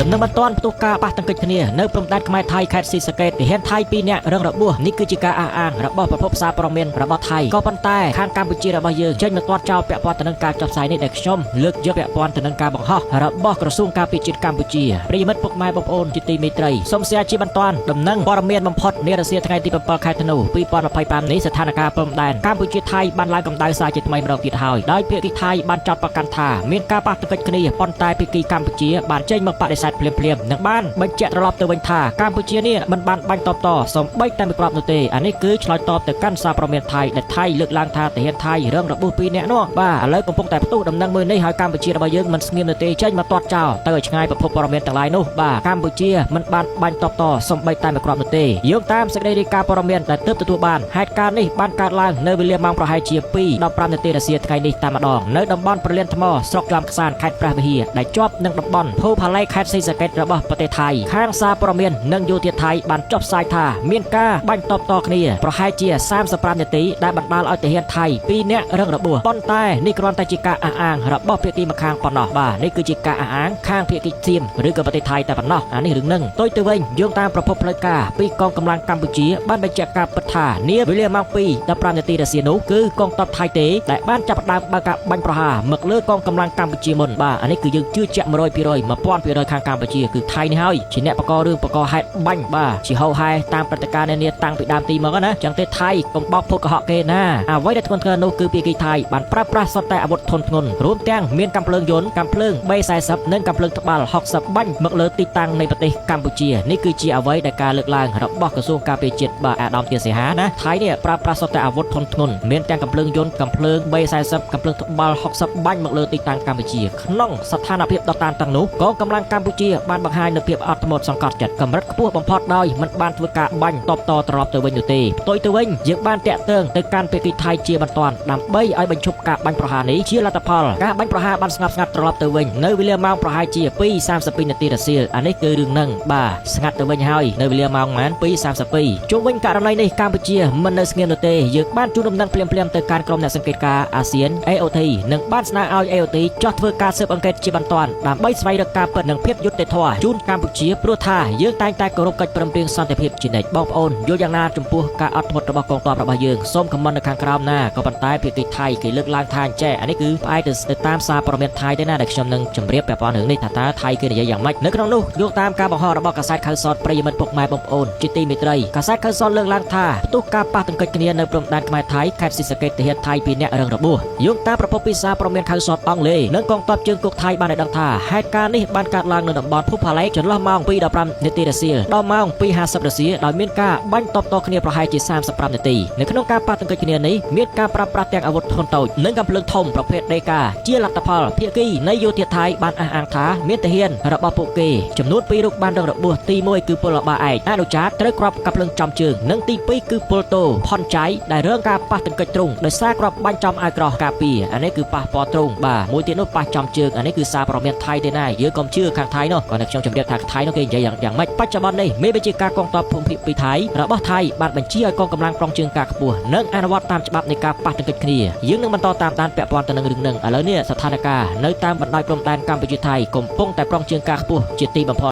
ដំណឹងបន្ទាន់ផ្ទុះការប៉ះទង្គិចគ្នានៅព្រំដែនខ្មែរថៃខេត្តស៊ីសាកេតទាហានថៃ2នាក់រងរបួសនេះគឺជាការអះអាងរបស់ប្រភពសារព័ត៌មានរបស់ថៃក៏ប៉ុន្តែខាងកម្ពុជារបស់យើងចេញមកទាត់ចោលពាក់ព័ន្ធទៅនឹងការចុះផ្សាយនេះដែលខ្ញុំលើកយកពាក់ព័ន្ធទៅនឹងការបង្ហោះរបស់ក្រសួងការពារជាតិកម្ពុជាប្រិយមិត្តពុកម៉ែបងប្អូនជាទីមេត្រីសូម share ជាបន្ទាន់ដំណឹងព័ត៌មានបំផុតនារសៀលថ្ងៃទី7ខែធ្នូ2025នេះស្ថានភាពព្រំដែនកម្ពុជាថៃបានឡើងកម្ដៅសារជាថ្មីម្ដងទៀតហើយដោយភាគីថៃបានចោទប្រកាន់ថាមានការប៉ះទង្គិចគ្នាប៉ុន្តែភាគីកម្ពុជាបានចេញមកបដិសេធភ្លាមៗនិងបានបញ្ជាក់ត្រឡប់ទៅវិញថាកម្ពុជានេះមិនបានបាញ់តបតសូម្បីតែមួយគ្រាប់នោះទេអានេះគឺឆ្លើយតបទៅកាន់សារព័ត៌មានថៃដែលថៃលើកឡើងថាទាហានថៃរងរបួសពីរនាក់នោះបាទឥឡូវកំពុងតែផ្ទុះដំណឹងមួយនេះហើយកម្ពុជារបស់យើងមិនស្ងៀមនោះទេចេញមកទាត់ចោលទៅឲ្យឆ្ងាយប្រភពព័ត៌មានទាំងឡាយនោះបាទកម្ពុជាមិនបានបាញ់តបតសូម្បីតែមួយគ្រាប់នោះទេយោងតាមសេចក្តីរាយការណ៍ព័ត៌មានដែលទើបទទួលបានហេតុការណ៍នេះបានកើតឡើងនៅវេលាម៉ោងប្រហែលជា2:15នាទីរសៀលថ្ងៃនេះតែម្ដងនៅតំបន់ប្រលានថ្មស្រុកជាំខ្សានខេត្តព្រះវិហារដែលជាប់នឹងតំបន់ភូផាឡៃខេត្តស៊ីសាកេតរបស់ប្រទេសថៃខាងសារព័ត៌មាននិងយោធាថៃបានចុះផ្សាយថាមានការបាញ់តបតគ្នាប្រហែលជា35នាទីដែលបណ្ដាលឲ្យទាហានថៃ2នាក់រងរបួសប៉ុន្តែនេះគ្រាន់តែជាការអះអាងរបស់ភាគីម្ខាងប៉ុណ្ណោះបាទនេះគឺជាការអះអាងខាងភាគីសៀមឬក៏ប្រទេសថៃតែប៉ុណ្ណោះអានេះរឿងនឹងផ្ទុយទៅវិញយោងតាមប្រភពផ្លូវការពីកងកម្លាំងកម្ពុជាបានបញ្ជាក់ការពិតថានាវេលាម៉ោង2:15នាទីរសៀលនោះគឺកងទ័ពថៃទេដែលបានចាប់ផ្ដើមបើកការបាញ់ប្រហារមកលើកងកម្លាំងកម្ពុជាមុនបាទអានេះគឺយើងជឿជាក់100% 1000%ខាងកម្ពុជាគឺថៃនេះហើយជាអ្នកបកករឿងបកកហេតុបាញ់បាទជាហោហែតាមព្រឹត្តិការណ៍នានាតាំងពីដើមទីមកណាចឹងទេថៃកុំបោកភូតកុហកគេណាអ្វីដែលធ្ងន់ធ្ងរនោះគឺភាគីថៃបានប្រើប្រាស់សុទ្ធតែអាវុធធន់ធ្ងន់រួមទាំងមានកាំភ្លើងយន្តកាំភ្លើង B40 និងកាំភ្លើងត្បាល់60បាញ់មកលើទីតាំងនៃប្រទេសកម្ពុជានេះគឺជាអ្វីដែលការលើកឡើងរបស់ក្រសួងការពារជាតិបាទអាដាមទាសីហាណាថៃនេះប្រើប្រាស់សុទ្ធតែអាវុធធន់ធ្ងន់មានទាំងកាំភ្លើងយន្តកាំភ្លើង B40 កាំភ្លើងត្បាល់60បាញ់មកលើទីតាំងកម្ពុជាក្នុងស្ថានភាពដ៏តានតឹងនោះកងកម្លាំងកម្ពុជាបានបង្ហាញនូវភាពអត់ធ្មត់សង្កត់ចិត្តកម្រិតខ្ពស់បំផុតដោយមិនបានធ្វើការបាញ់តបតត្រឡប់ទៅវិញនោះទេផ្ទុយទៅវិញយើងបានតាក់ទងទៅកាន់ភាគីថៃជាបន្ទាន់ដើម្បីឲ្យបញ្ឈប់ការបាញ់ប្រហារនេះជាលទ្ធផលការបាញ់ប្រហារបានស្ងប់ស្ងាត់ត្រឡប់ទៅវិញនៅវេលាម៉ោងប្រហែលជា2:32នាទីរសៀលអានេះគឺរឿងនឹងបាទស្ងាត់ទៅវិញហើយនៅវេលាម៉ោងប៉ុន្មាន2:32ជុំវិញករណីនេះកម្ពុជាមិននៅស្ងៀមនោះទេយើងបានជូនដំណឹងភ្លាមៗទៅកាន់ក្រុមអ្នកសង្កេតការណ៍អាស៊ាន AOT និងបានស្នើឲ្យ AOT ចុះធ្វើការស៊ើបអង្កេតជាបន្ទាន់ដើម្បីស្វែងរកការពិតនិងភាពយុត្តិធម៌ជូនកម្ពុជាព្រោះថាយើងតែងតែគោរពកិច្ចព្រមព្រៀងសន្តិភាពជានិច្ចបងប្អូនយល់យ៉ាងណាចំពោះការអត់ធ្មត់របស់កងទ័ពរបស់យើងសូមខមមិននៅខាងក្រោមណាក៏ប៉ុន្តែភាគីថៃគេលើកឡើងថាអញ្ចេះអានេះគឺផ្អែកទៅតាមសារព័ត៌មានថៃទេណាដែលខ្ញុំនឹងជម្រាបពាក់ព័ន្ធរឿងនេះថាតើថៃគេនិយាយយ៉ាងម៉េចនៅក្នុងនោះយកតាមការបង្ហោះរបស់កាសែតខៅសតប្រិយមិត្តពុកម៉ែបងប្អូនជាទីមេត្រីកាសែតខៅសតលើកឡើងថាផ្ទុះការប៉ះទង្គិចគ្នានៅព្រំដែនខ្មែរថៃខេត្តស៊ីសាកេតទាហានថៃពីរនាក់រងរបួសយោងតាមប្រភពពីសារព័ត៌មានខៅសតអង់គ្លេសនិងកងទ័ពជើងគោកថៃបានឲ្យដឹងថាហេតុការណ៍នេះបានកើតឡើងនៅតំបន់ភូផាឡេកចន្លោះម៉ោង2:15នាទីរសៀលដល់ម៉ោង2:50រសៀលដោយមានការបាញ់តបតគ្នាប្រហែលជា35នាទីនៅក្នុងការប៉ះទង្គិចគ្នានេះមានការប្រើប្រាស់ទាំងអាវុធធុនតូចនិងកាំភ្លើងធំប្រភេទដេកាជាលទ្ធផលភាគីនៃយោធាថៃបានអះអាងថាមានទាហានរបស់ពួកគេចំនួន2រូបបានរងរបួសទី1គឺពលបាឯកអនុចាតត្រូវគ្រាប់កាំភ្លើងចំជើងនិងទី2គឺពលតូផនចៃដែលរងការប៉ះទង្គិចទ្រុងដោយសារគ្រាប់បាញ់ចំអាវក្រោះការពារអានេះគឺប៉ះពាល់ទ្រុងបាទមួយទៀតនោះប៉ះចំជើងអានេះគឺសារព័ត៌មានថៃទេណាយើងកុំជឿខាងថៃនោះគាត់នៅខ្ញុំជម្រាបថាថៃនោះគេនិយាយយ៉ាងម៉េចបច្ចុប្បន្ននេះមេបញ្ជាការកងទ័ពភូមិភាគ2ថៃរបស់ថៃបានបញ្ជាឲ្យកងកម្លាំងប្រុងជើងការខ្ពស់និងអនុវត្តតាមច្បាប់នៃការប៉ះទង្គិចគ្នាយើងនឹងបន្តតាមដានពាក់ព័ន្ធទៅនឹងរឿងនឹងឥឡូវនេះស្ថានភាពនៅតាមបណ្ដោយព្រំដែនកម្ពុជាថៃកំពុងតែប្រុងជើងការខ្ពស់ជាទីបំផុត។